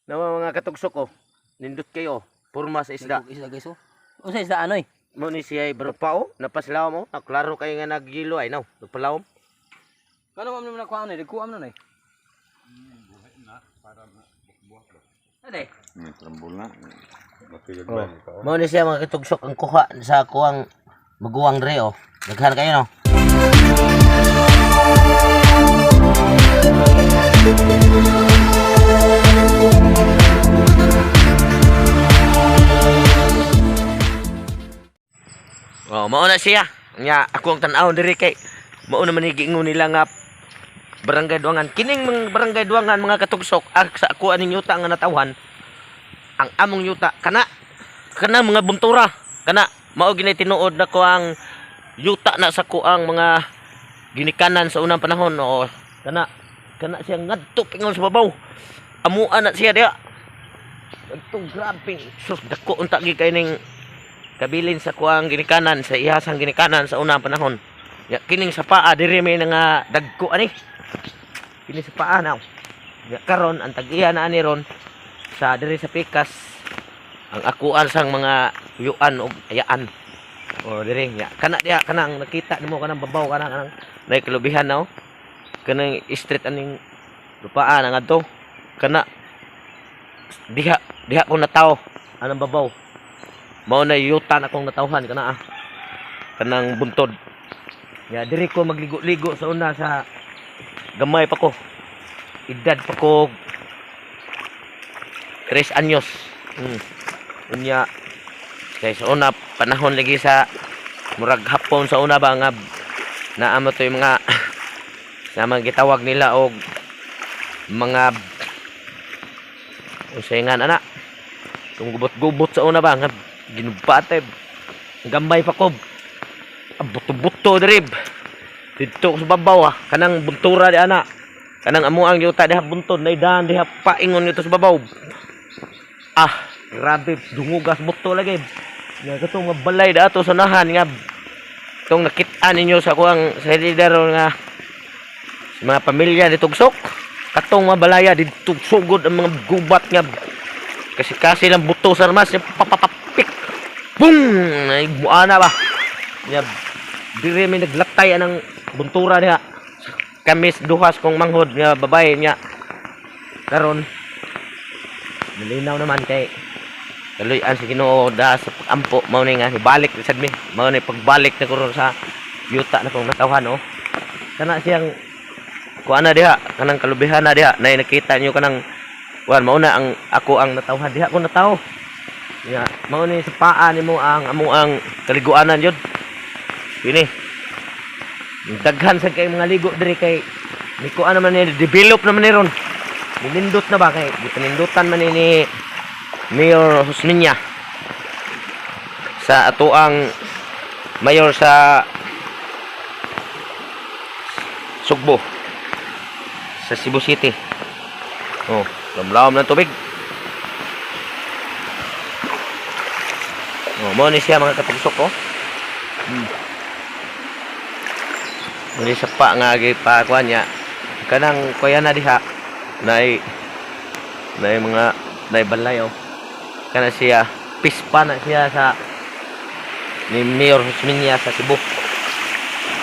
Nawa mga katugsok oh. Nindot kayo. Purma sa isda. Isda guys oh. Unsa isda anoy? Mo ni siya bro pa oh. Napaslaw mo. Ah, klaro kayo nga nagyilo ay no. Napalawom. Kano man man nakuha anoy, dagkuam na noy. Ade. Trambol na. Matiyag Oh. ba nito? Mo ni siya mga katugsok ang kuha sa kuang maguwang dre oh. Daghan kayo no. Oh, mao na siya. Nya ako ang tan-aw diri kay mao na man ni giingon nila nga Barangay Duangan. Kining mga Barangay Duangan mga katugsok ah, sa ako aning yuta nga natawhan ang among yuta kana kana mga buntura kana mao ginay tinuod na ko ang yuta na sa kuang mga ginikanan sa unang panahon, oo, kana kana siya ngadto pingon sa babaw, amua na siya diha ngadto. Grabe, sus, dako unta gi kay ning kabilin sa kuang ginikanan sa ihasang ginikanan sa unang panahon. Ya, kining sa paa diri may nga dagko ani kini sa paa na. Ya, karon ang tag-iya na ani ron sa diri sa pikas ang akuan sang mga yuan og ayaan o diri. Ya, kana diha kanang nakita nimo kanang babaw kana kanang nay kalubihan na oh. Kanang street aning lupaan ang adto kana diha diha ko nataw anang babaw mao na yuta na akong natawhan kana ah kanang buntod. Ya, diri ko magligo-ligo sa una sa gamay pa ko, edad pa ko 3 anyos. Unya kay sa una panahon lagi sa murag hapon sa una ba nga naa mo to yung mga sa mga gitawag nila og mga unsay nga ana itong gubot-gubot sa una ba nga ginubate gambay pa ko. Ah, buto-buto drib didto ko sa babaw ah kanang buntura di ana kanang amo ang yuta diha buntod na daan diha paingon nito sa babaw. Ah, grabe, dungugas buto lagi nga katong nga balay da ato sa unahan nga itong nakit-an ninyo sa kuang sa leader nga sa mga pamilya ni Tugsok, katong mga balaya didto sugod ang mga gubat nga kasi kasi lang buto sa armas papapapik boom ay buana ba nga dire may naglatay anang buntura diha kami duhas kong manghod nga babae niya. Karon malinaw naman kay kaluy-an sa Ginoo da sa pag-ampo mao ni nga ibalik na sad mi mao ni pagbalik na karon sa yuta na kong natawhan oh. Kana siyang kuan na diha kanang kalubihan na diha nay nakita niyo kanang kuan mao na ang ako ang natawhan diha ko nataw. Ya, mao ni sa paa nimo ang amo ang kaliguanan yun kini daghan sa kay mga ligo diri kay ni kuan naman ni develop naman ni ron ninindot na ba kay gipanindutan man ni Mayor Husminya sa atoang mayor sa Sugbo sa Cebu City. Oh, lamlam ng tubig. Oh, mo ni siya mga katugsok oh. Muli sa pa nga gipakuan niya. Kanang kuya na diha nay nay mga nay balay oh. Kana siya pispa na siya sa ni Mayor Husminya sa Cebu.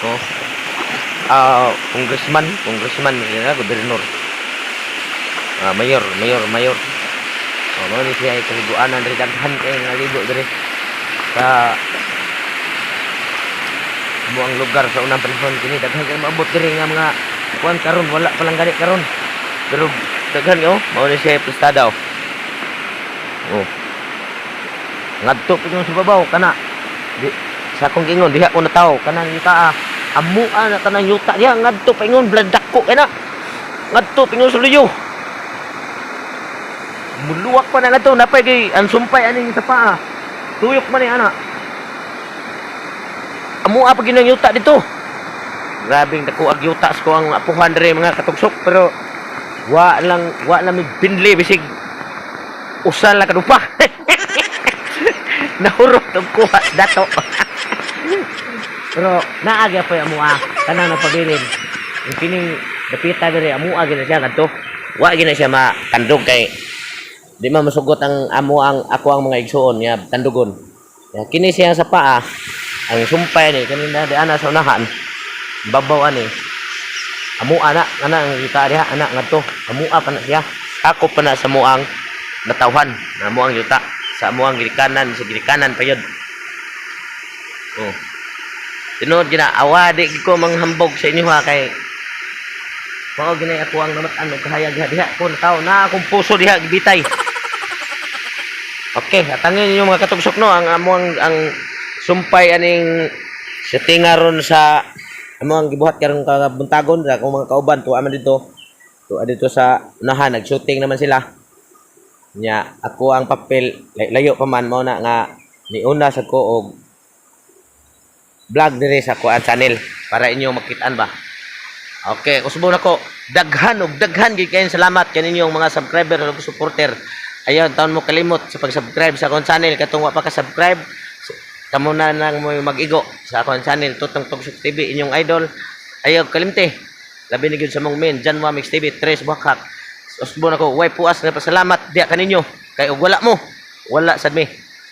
Oh. Ah, congressman, congressman niya gobernador. Ah, mayor, mayor, mayor. Oh, mao ni siya kaliguanan diri daghan kay nga ligo diri sa ang lugar sa unang panahon kini daghan kay maabot diri nga mga kuan karon wala pa lang gani karon pero daghan oh mao ni siya plistada oh. Oh, ngadto pa yung sa babaw kana di, sa akong ingon diha ko nataw kanang yuta ah. Amua na tanang yuta diha ngadto pa ingon bladako kay na ngadto pingon sa luyo muluwak pa na ngadto napay kay ang sumpay aning sa paa tuyok man ni ana amua pa ginang yuta dito. Grabing dako ag yuta sa kuang apuhan diri mga katugsok pero wa lang may binli bisig usa lang kadupa. Nahurot og kuha dato. Pero naa gyud amua kanang nagpabilin. Yung kining dapita diri amua gyud na siya kadto. Wa gyud na siya matandog kay Di man masugot ang amo ang ako ang mga igsuon nga tandugon. Ya, kini siya sa paa. Ang sumpay ni kanina di ana sa unahan. Babaw ani. Amua na ana ang kita diha ana ngadto. Amua pa na siya. Ako pa na sa muang natawhan na muang yuta sa muang gilikanan sa gilikanan pa yun. Oh. Tinuod gina awa di gid ko manghambog sa inyo ha kay mao ginay ako ang namat-an og kahayag diha diha ko nataw na akong puso diha gibitay. Okay, atangin ninyo mga katugsok no ang among ang sumpay aning sa tingaron sa among gibuhat karong kabuntagon sa akong mga kauban tuwa man dito. Tuwa dito sa unahan nag-shooting naman sila. Nya ako ang papel layo pa man mao na nga niuna sa ko og vlog diri sa kuan channel para inyo makitaan ba. Okay, usbon ako daghan og daghan gid kayong salamat kaninyong mga subscriber ug supporter. Ayaw taon mo kalimot sa pag-subscribe sa akong channel katong wa pa ka subscribe kamo na nang mo mag-igo sa akong channel Tutong Tugsok TV inyong idol. Ayaw kalimte. Labi ni gyud sa mong main Jan Wamix TV Tres Buhakak. Usbon ako way puas nga pasalamat diya kaninyo kay og wala mo wala sad mi.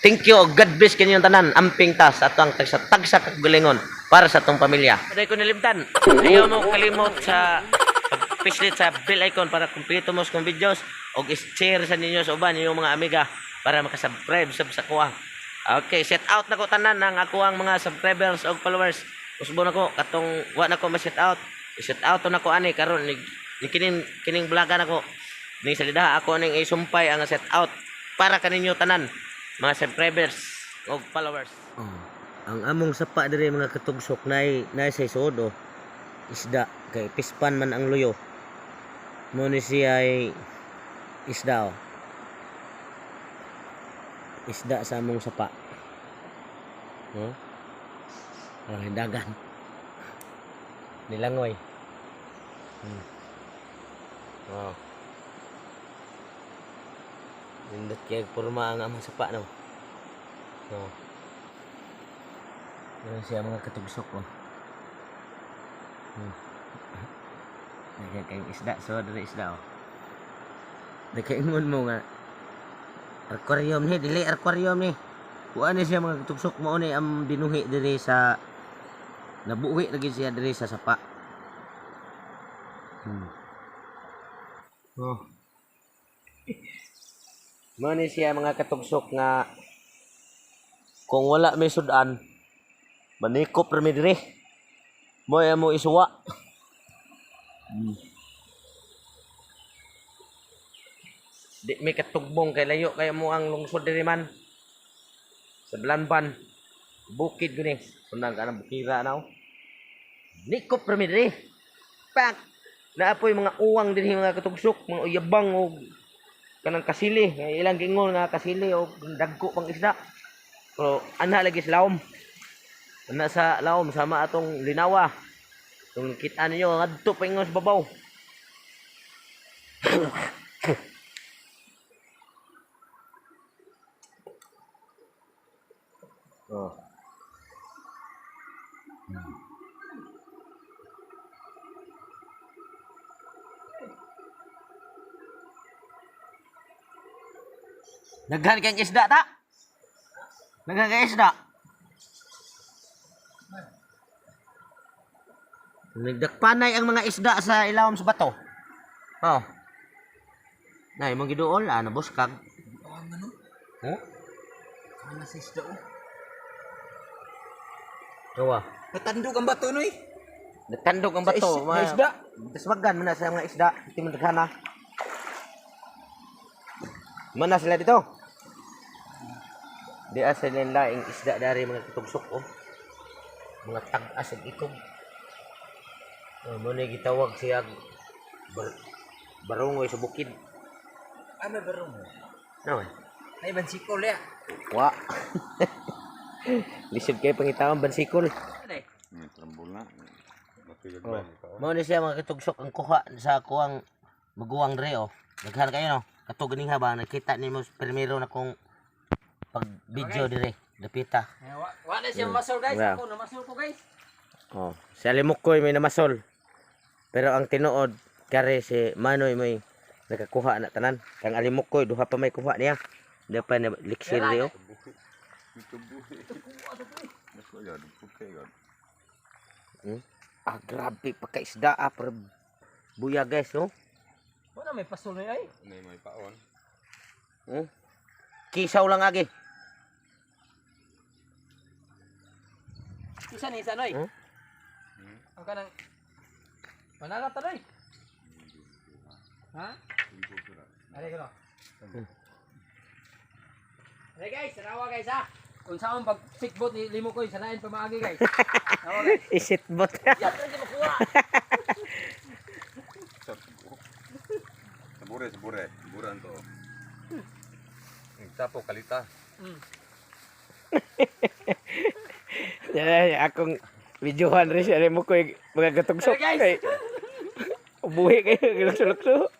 Thank you og God bless kaninyong tanan. Amping ta sa atong tagsa tagsa kagalingon para sa atong pamilya. Aday ko nilimtan. Ayaw mo kalimot sa pagpislit sa bell icon para kumpleto mo sa kong videos og i-share sa ninyo sa uban inyong mga amiga para makasubscribe sub sa kuha. Okay, set out na ko tanan ang ako ang mga subscribers og followers. Usbon ako katong wa na ko ma-set out. I-set out na ko ani karon ni, ni kining kining vlogan ako. Ning salida ako ning isumpay ang set out para kaninyo tanan mga subscribers og followers. Oh, ang among sapa diri mga katugsok nay nay sa suod oh. Isda kay pispan man ang luyo. Mo ni siya ay isda oh. Isda sa among sapa. Oh. Ang dagan. Nilangoy. Oh. Nindot kay porma ang among sapa no. Oh. Meron siya mga katugsok oh. Nagkakaing isda. So, diri isda oh. Nagkaingon mo nga aquarium ni, dili aquarium ni. Kuan ni siya mga katugsok mao ni ang binuhi diri sa nabuhi lagi siya diri sa sapa. Oh. Mao ni siya mga katugsok nga kung wala may sudan manikop ra mi diri. Mo ay mo isuwa. Di may katugbong kay layo kay mo ang lungsod diri man. Sa Blanban. Bukid guni. Unang ka ng bukira na oh. Nikop ra mi diri. Pak! Naapoy mga uwang dinhi mga katugsok, mga uyabang og kanang kasili, nga ilang gingon nga kasili og dagko pang isda. Pero ana lagi sa laom. Ana sa laom sama atong linawa. Kung kita ninyo ngadto pa ingon sa babaw. Oh. Daghan kang isda ta. Daghan kang isda. Nagdakpanay ang mga isda sa ilawom sa bato. Oh. Nay, mong giduol ah, nabuskag. Ang ano? Huh? Kana sa isda oh. Tawa. Natandog ang bato noy. Natandog ang bato. Sa isda. Taswagan man na sa mga isda. Iti man daghana. Mana sila dito? Di asa nila laing isda dari mga katugsok oh. Mga tag-as ug ikog. Oh, mo ni gitawag siya barungoy sa bukid. Ah, may barong. No. Eh. Ay, bansikol ya. Wa. Lisod kay pangitaon bansikol. Aday. Trambol na. Matigag Oh. ba? Mao ni siya mga katugsok ang kuha sa kuang maguwang dre oh. Daghan kayo no. Kato ganing ha ba nakita nimo sa primero na kong pag video dire dapita. Eh, wa na siya masol guys. Wow. Ako namasol ko guys. Oh, si Alimukoy may namasol. Pero ang tinuod kare si Manoy may Nakakuha na tanan. Kang alimukoy duha pa may kuha niya. Di pa na liksir niyo. Dako yun, puti yun. Ah, grabe pagkaisda ah, pero buya guys, no? Wala may pasol na ay. May may paon. Kisaw lang agi. Isa ni isa noy. Hmm? Ang kanang Manala ta noy. Ha? Ari ko. Ari guys, sarawa guys ha. Kung saan pag sikbot ni limo ko sanain pa maagi guys. Sarawa guys. Isit bot. Yan lagi makuha. Sabure, sabure. Saburan to. Tapo kalita. Yan, akong videohan rin siya mo ko mga katugsok. Hey, guys. Kay, ubuhi kayo, ginukso-lukso.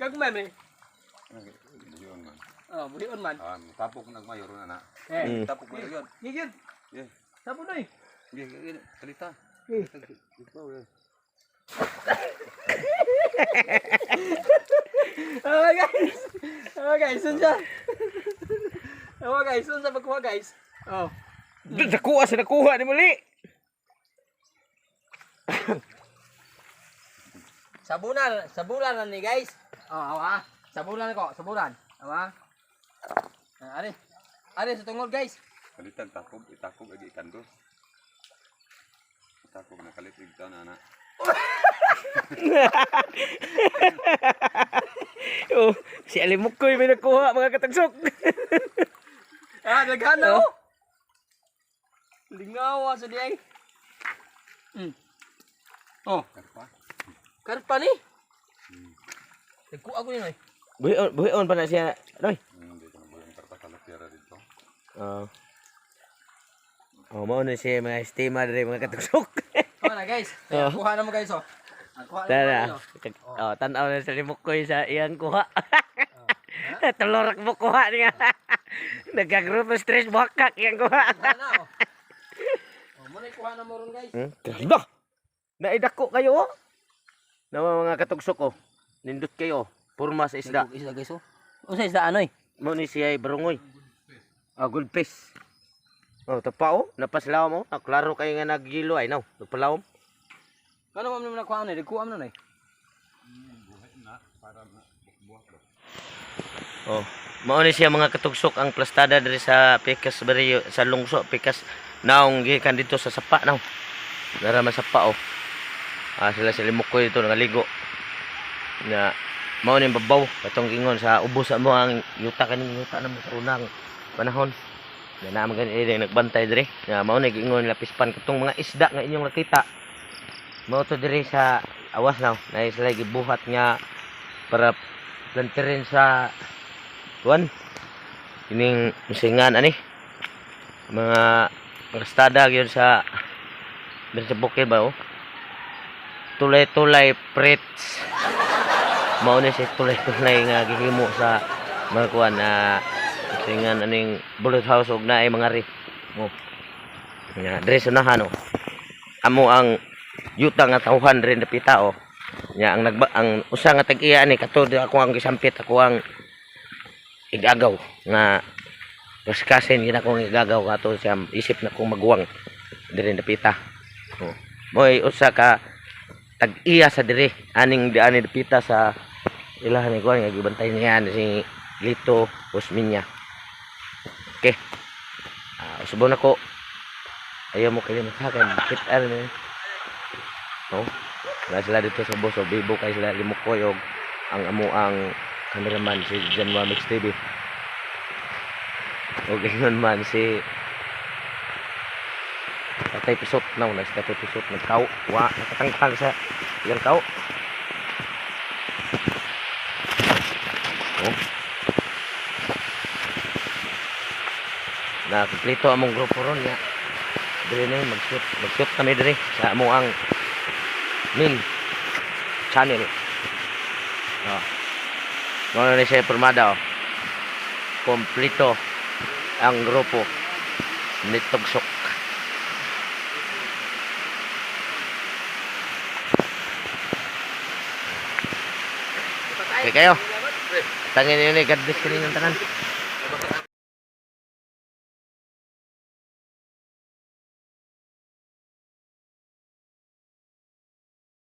Gagmay man. Yun man. Oh, buhion man. Ah, tapo ko nagmayor na na. Eh. Tapo ko yun. Gigil. Yeah. Sabo noy. Gigil, kalita. Oh guys. Oh guys, unsa? Oh guys, unsa pagkuha guys? Oh. Nakuha sa nakuha ni muli. Sabunan, sabunan na ni guys. Oh, awa. Sabunan ko, sabunan. Awa. Ah, ari. Ari sa tungod guys. Kalitan takob, itakob agi ikandos. Takob na kalit igta na na. Oh, si Alimukoy may nakuha mga katugsok. Ah, daghan na oh. Lingawa sa diay. Oh, Karpa. karpa ni. Nagkuha ko ni noy. Buhion, buhion pa na siya. Noy. Hindi ko na buhay ang karpa kalapira dito. Oh. Oh, mao na siya mga estima diri mga katugsok. Oh na guys. Oh. Kuha na mo guys oh. Ah, kuha na mo Tara. guys, oh. Oh, tan-aw na sa Limukoy sa iyang kuha. Tulorak mo kuha niya. Nagka-group stress buhakak iyang kuha. Kuha na oh. Oh, mo na kuha na mo ron guys. Grabe. Naidako kayo oh. Nawa mga katugsok oh. Nindot kayo. Purma sa isda. Isda guys oh. Unsa isda anoy? Mo ni siya ay barungoy. Ah, goldfish. Oh, tapa oh. Napaslaw mo. Ah, klaro kayo nga nagyilo ay now. Nagpalawom. Kano man mo nakuha noy? Nagkuha mo noy. Oh, mao ni siya mga katugsok ang plastada diri sa Pikas Barrio sa Lungso, Pikas naong gikan dito sa sapa naw. Dara man sapa oh. Ah, sila sa Limukoy dito nangaligo. Na mao ni babaw katong ingon sa ubos sa mo ang yuta kaning yuta na mo sa unang panahon. Na naa man gani diri nagbantay diri. Na mao ni giingon nila pispan katong mga isda nga inyong nakita. Mao to diri sa awas naw na sila gibuhat nga para plantirin sa kuan ining musingan ani mga mga gyud sa diri sa bukid ba oh tulay-tulay prits mao ni si tulay-tulay nga gihimo sa mga kuan na musingan aning bullet house ug naay mga ri mo nga diri sa unahan oh amo ang yuta nga tawhan diri napita oh nya ang nagba ang usa nga tag-iya ani kato di ako ang gisampit ako ang igagaw nga kaskasin gina akong igagaw kato siya isip na kong maguwang diri napita oh. Mo'y usa ka tag-iya sa diri aning di ani dapita sa ilahan ni kuan nga gibantay niya ni si Lito Osminya. Okay, ah, usbon ako ayaw mo kayo makakan kit ni no wala sila dito sa boss bibo kay sila limukoy og ang amo ang cameraman si Janwa Mix TV o ganyan man si Tatay Pisot na una si Tatay Pisot nagkao wa nakatangtang sa iyang kao. Oh. Na kumpleto among grupo ron nga diri na mag-shoot mag-shoot kami diri sa amo ang main channel. Oh. Mao na ni siya pormada oh. Kompleto ang grupo ni Tugsok. kayo. Tangin ninyo ni God bless kaninyong tanan.